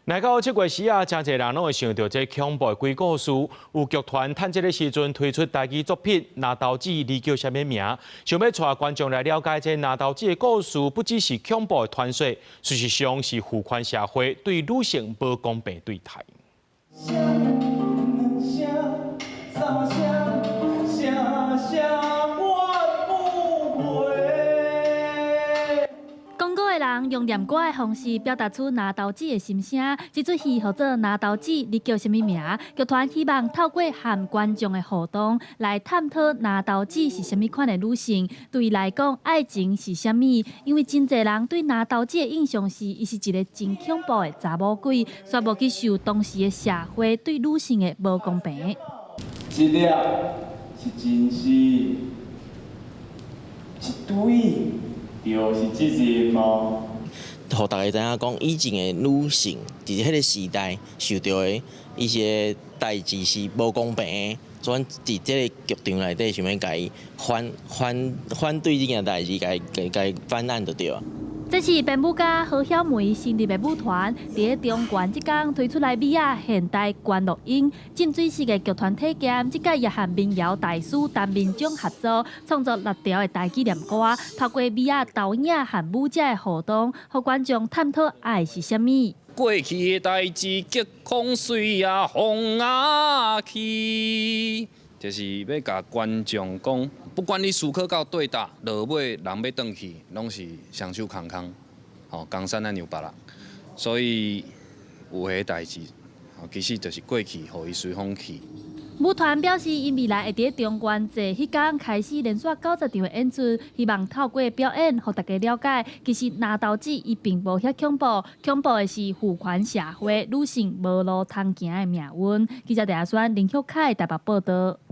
來到七月時啊，誠濟人攏會想著這恐怖的鬼故事。有劇團趁這个時陣推出台語作品《拿刀子你叫啥物名》，想欲帶觀眾來了解這拿刀子的故事，不只是恐怖的傳說，事實上是父權社會對女性無公平對待。聲、兩聲、三聲，聲聲怨不回。講古的人用念歌的方式表達出拿刀子的心聲。這齣戲號做《拿刀子，你叫啥物名》？劇團希望透過和觀眾的互動，來探討拿刀子是啥物款的女性。對伊來講，愛情是啥物？因為真濟人對拿刀子的印象是，伊是一个真恐怖的查某鬼，煞無去受當時的社會對女性的無公平。一粒是真實，一堆就是責任哦。予大家知影講，以前的女性佇彼个時代受著的一些代誌是無公平的，所以佇這个劇場內底想欲共伊反反反對這件代誌，共伊共伊翻案就對啊。這是編舞家何曉梅成立的舞團，佇咧中原這工推出來美仔現代觀落陰浸水式的劇團體驗，這擺也和民謠大師陳明章合作，創作六條的台語念歌，透過美仔導演和舞者的互動，予觀眾探討愛是啥物。過去的代誌，激風隨啊風啊去，就是欲共觀眾講，不管你思考到對佗，落尾人欲轉去，攏是雙手空空，吼，江山咱讓別人。所以有的代誌，其實就是過去，予伊隨風去。舞團表示，𪜶未來會佇中原節彼工開始連續90場的演出，希望透過表演，予大家了解，其實拿刀子伊並無遐恐怖，恐怖的是父權社會女性無路通行的命運。記者鄭亞宣、林旭凱台北報導。